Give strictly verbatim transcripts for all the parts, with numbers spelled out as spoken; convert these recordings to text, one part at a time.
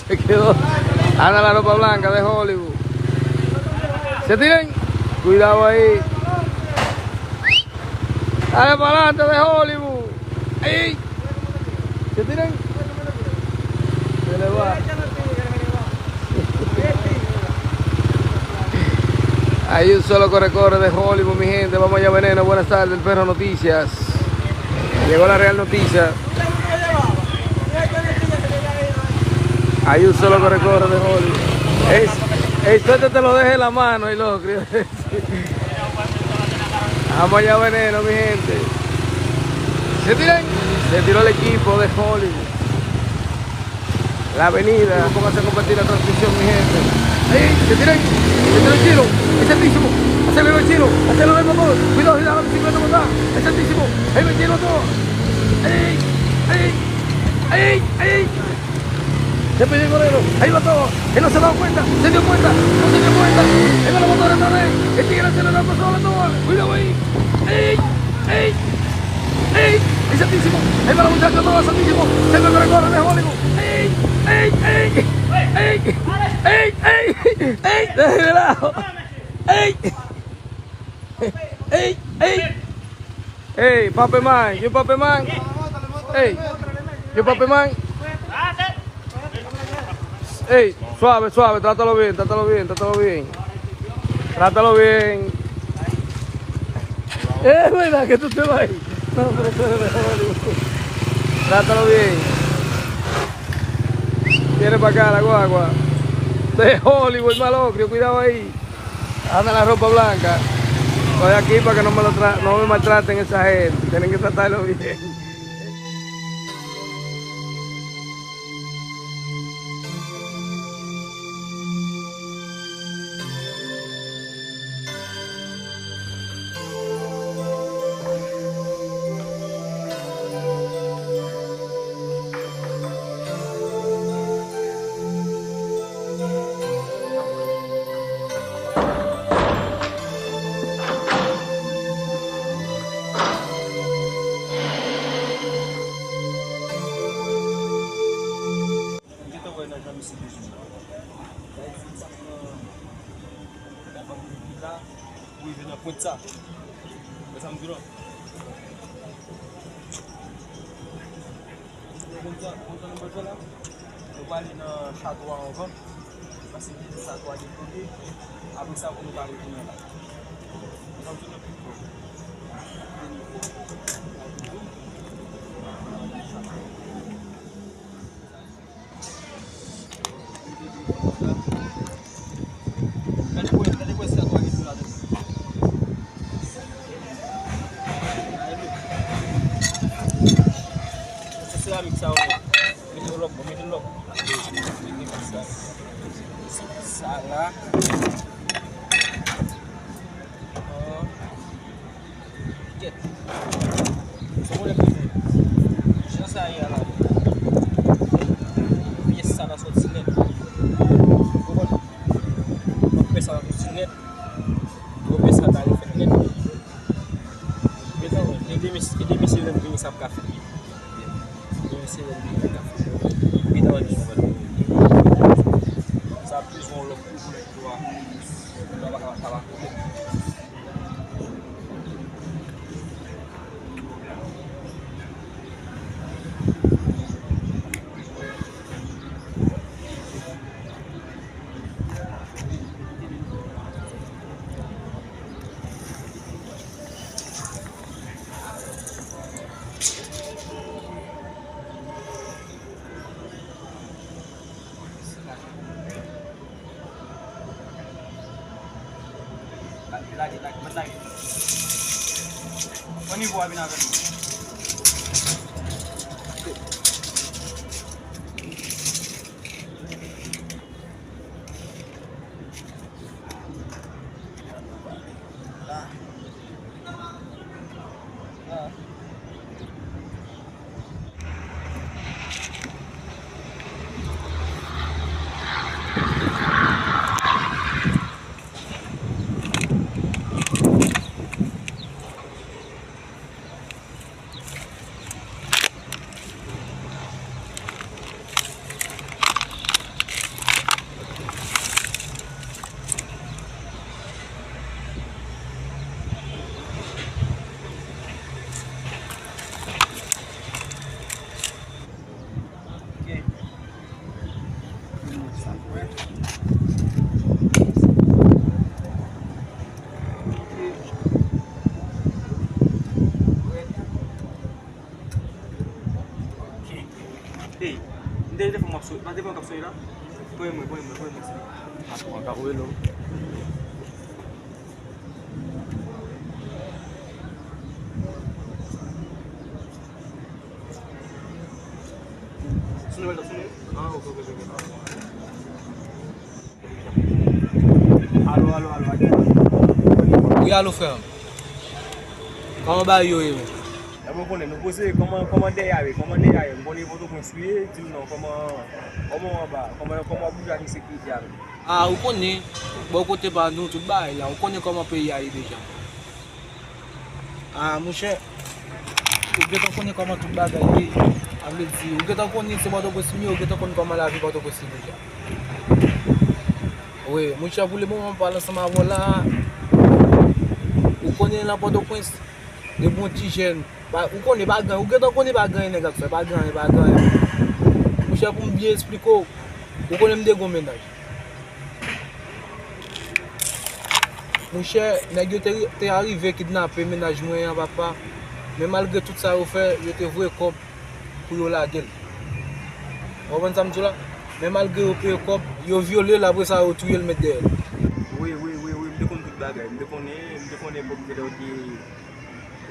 Se quedó. Ana la ropa blanca de Hollywood. Se tiran. Cuidado ahí. Dale para adelante de Hollywood. Ey. Se tiran. Se le va. Hay un solo corre-corre de Hollywood, mi gente. Vamos allá, Veneno. Buenas tardes, el perro Noticias. Llegó la real noticia. Hay un solo corre-corre de Hollywood. Ey, ey, suéltate, te lo dejé en la mano, el locrio. Vamos allá, Veneno, mi gente. Se tiran. Se tiró el equipo de Hollywood. La avenida. Vamos a compartir la transmisión, mi gente. Ey, se tiran. Se tiró el chino. Es altísimo. Aceleró el chino. Aceleró el motor. Cuidado, cuidado, la bicicleta montada. Es altísimo. Ahí va el chino todo. Ey, ey, ey, ey. Se pide el correo. Ahí va todo. Él no se ha dado cuenta. Se dio cuenta. No se dio cuenta. Ahí va la motora otra vez. El tigre acelerando solo todo. Cuidado ahí. Ey, ey, ey. Es altísimo. Ahí va la muchacha todo, es altísimo. Se me corre, corre de Hollywood. Ey, ey, ey. Ey, ey, ey. Ey, de lado. Ey. Ey, ey. Ey, Pape Man, you Pape Man. Ey, you Pape Man. Ey, suave, suave, trátalo bien, trátalo bien, trátalo bien. Trátalo bien. Eh, verdad que tú te vas ahí. No, pero tú eres de Hollywood. Trátalo bien. Viene para acá la guagua. De Hollywood, malocrio, cuidado ahí. Anda la ropa blanca. Estoy aquí para que no me, lo tra- no me maltraten esa gente. Tienen que tratarlo bien. M gentan wè nan jan misye bezwen. Sa vle di, m sot nan, nan bann peyi la, pou rive nan pwent sa. Wè sa m di w lan? Konn sa, konn sa nou pral fè la? Nou prale nan chato a anvan. Pase chato a debloke. Apre sa, pou nou ka retounen la. Sa m di w lan? Gade pou, gade pou eske sa gen tou ladan. Se seramik sa yo. Mete lòk, mete lòk. Sa la. Kèt. Sa mwen lè jan sa ye a la. Pyès sa ta sòti nèt. Ou konprann? Donk, pyès sa ta sòti nèt. Donk, pyès sa ta refèt nèt. Ede mesye, ede mesye yo vini sa ap ka fè. Ede mesye yo vini sa ap ka fè. Pi nan sa bezwen lòt koulè. Lwa pa ka, pa ka kote. Lage, lage, lage, mèt lage. Annivo a vin avè nou. Ey, m te telefòn m ap sonye, pa telefòn k ap sonye la? Voye mwen, voye mwen, voye mwen, silvouplè. Atò, an ka voye non. Sonye, sonye. Ah, ok, ok, ok, ok. Alo, alo, alo, alo. Wi, alo, frè m. Kòman bagay yo ye, menm? Ebyen, ou konnen, nou poze, kòman, kòman dèyè a ye, kòman dèyè a ye? M konnen Pòtoprens ou ye, di m non, kòman, kòman w anba, kòman, kòman w ap bouje ak ensekirite a menm? A, ou konnen, bò kote pa nou, tout bagay la, ou konnen kòman peyi a ye deja. A, monchè, ou gentan konnen kòman tout bagay ye. A vle di, ou gentan konnen se Pòtoprens m ye, ou gentan konn kòman lavi Pòtoprens ye deja. Wi, monchè, pou le moman m pale ansanm avè w la, ou konnen nan Pòtoprens, depi yon ti jèn, pa, ou konnen pa gen, ou gentan konnen pa gen nèg ap fè, pa gen, pa gen. Monchè, pou m byen esplike w, ou konnen m de gwo mennaj. Monchè, nèg yo te, te arive kidnape mennaj mwen an, papa. Men malgre tout sa yo fè, yo te voye kòb pou yo lage l. Ou konprann sa m di w la? Men malgre yo peye kòb, yo vyole l, apre sa yo touye l met dèyè l. Wi, wi, wi, wi, m te konn tout bagay. M te konnen, m te konnen bòm te lè yo te,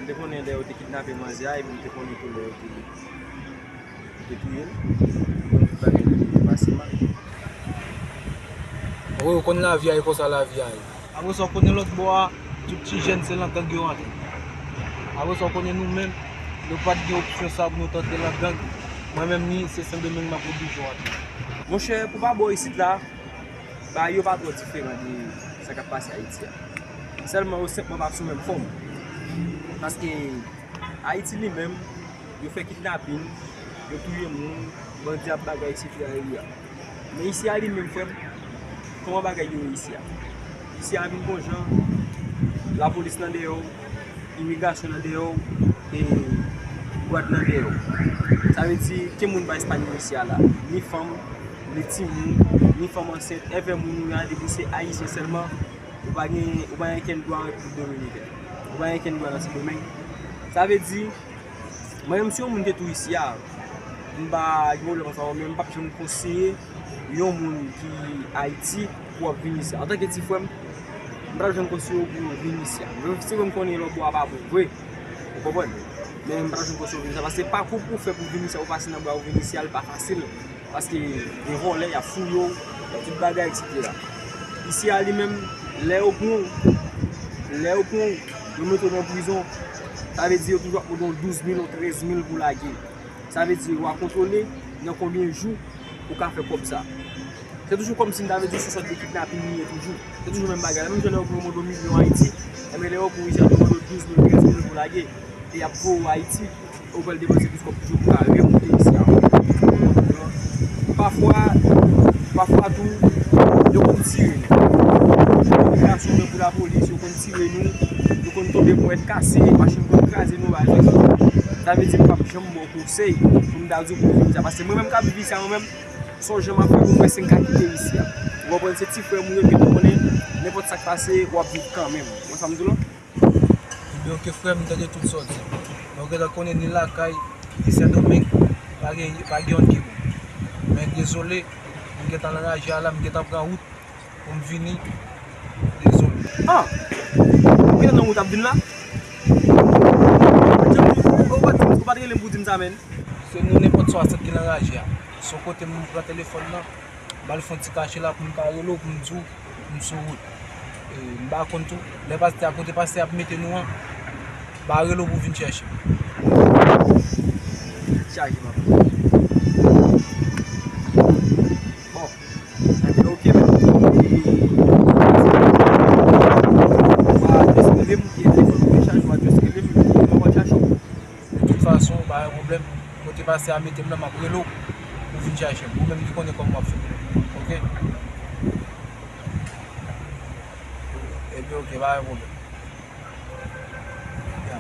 m te konnen lè yo te kidnape manzè a, epi m te konnen tou lè yo te, yo te touye l. M te konn tout bagay te pase mal. Wi, ou konn lavi a, e konsa lavi a ye. Apre sa, ou konnen lòt bò a, tout ti jèn se nan gang yo antre. Apre sa, ou konnen nou menm, nou pa t gen opsyon sa pou nou t antre nan gang. Mwen menm ni, se Sendomeng m ap oblije antre. Monchè, pou pa bò isit la, bagay yo pa twò diferan de sa k ap pase Ayiti a. Sèlman, yo senpman pa sou menm fòm. Paske Ayiti li menm, yo fè kidnapin, yo touye moun, bandi ap bagay, etsetera. Men isi a li menm, frè m, kòman bagay yo ye isi a? Isi a vin gon jan, lapolis nan dèyè w, imigrasyon nan dèyè w, e gwad nan dèyè w. Sa vle di, ki moun pa espanyon isi a la? Ni fanm, ni timoun, ni fanm ansent, èvè moun ou a, depi se ayisyen sèlman, ou pa gen, ou pa gen kenn dwa an Repiblik Dominikèn. Ou pa gen kenn dwa nan Sendomeng. Sa vle di, mwen menm, si yon moun te tou isi a, m pa gen pwoblèm ansanm, men m p ap janm konseye yon moun ki Ayiti pou w ap vin isi a. Antanke ti frè m, m pa t ap janm konseye w pou w vin isi a. Men si mwen m konnen lòt bò a pa bon vre, ou konprann? Men m pa t ap janm konseye w vin isi a, paske pakou pou w fè pou w vin isi a, ou pase nan bwa, ou vin isi a, li pa fasil. Paske gen vòlè, y ap fouye w, y ap tout bagay, etsetera. Isi a li menm, lè yo pran w, lè yo pran w, yo mete w nan prizon, sa vle di yo toujou ap mande w douz mil ou trèz mil pou lage. Sa vle di yo a kontwole nan konbyen jou ou ka fè kòb sa. Se toujou kòmsi m ta vle di se sòt de kidnapin li ye toujou. Se toujou menm bagay la. Menm jan lè yo pran w mande w milyon Ayiti, enben lè yo pran w isi a, yo mande w douz mil, trèz mil pou lage. E y ap voye w Ayiti. Ou pral depanse plis kòb toujou pou ka remoute isi a. Pafwa, pafwa tou, yo konn tire nou. Imigrasyon menm pou lapolis, yo konn tire nou, yo konn tonbe pou tèt kase, machin konn kraze nou, bagay sa. Sa vle di m p ap janm ba w konsèy pou m ta di w pou w vin isi a. Paske mwen menm k ap viv isi a, mwen menm, se yon jan m ap fè pou m wè si m ka kite isi a. Ou konprann? Se ti frè m ou ye, men ou konnen, nenpòt sa k pase, w ap viv kanmenm. Ou konn sa m di w la? Ebyen, oke, frè m, m tande tout sa w di. Men ou gentan konnen ni lakay, ni Sendomeng, pa gen, pa gen youn ki bon. Men dezole, m gentan anraje a la, m gentan pran wout pou m vini. Dezole. Ah! Ou gentan nan wout ap vin la? Ou pa t, ou pa t rele m pou di m sa, menn. Se nou nenpòt swasant ki nan raje a. Se yon kote m pran telefòn nan, m al fè yon ti kache la pou m ka rele w pou m di w m sou wout. E, m pa konn tou, lè pastè a, kote pastè ap mete nou an, m a rele w pou w vin chèche m. Chaje m ap. Bon, ebyen, oke, men. Ou pa just rele m, e telefòn mwen chaje, ou pa just rele m, mwen pral chache w. De tout fason, pa gen pwoblèm. Kote pastè a mete m nan, m ap rele w pou w vin chache m. Ou menm ki konnen kòman w ap fè. Oke? Ebyen, oke, pa gen pwoblèm. Ya.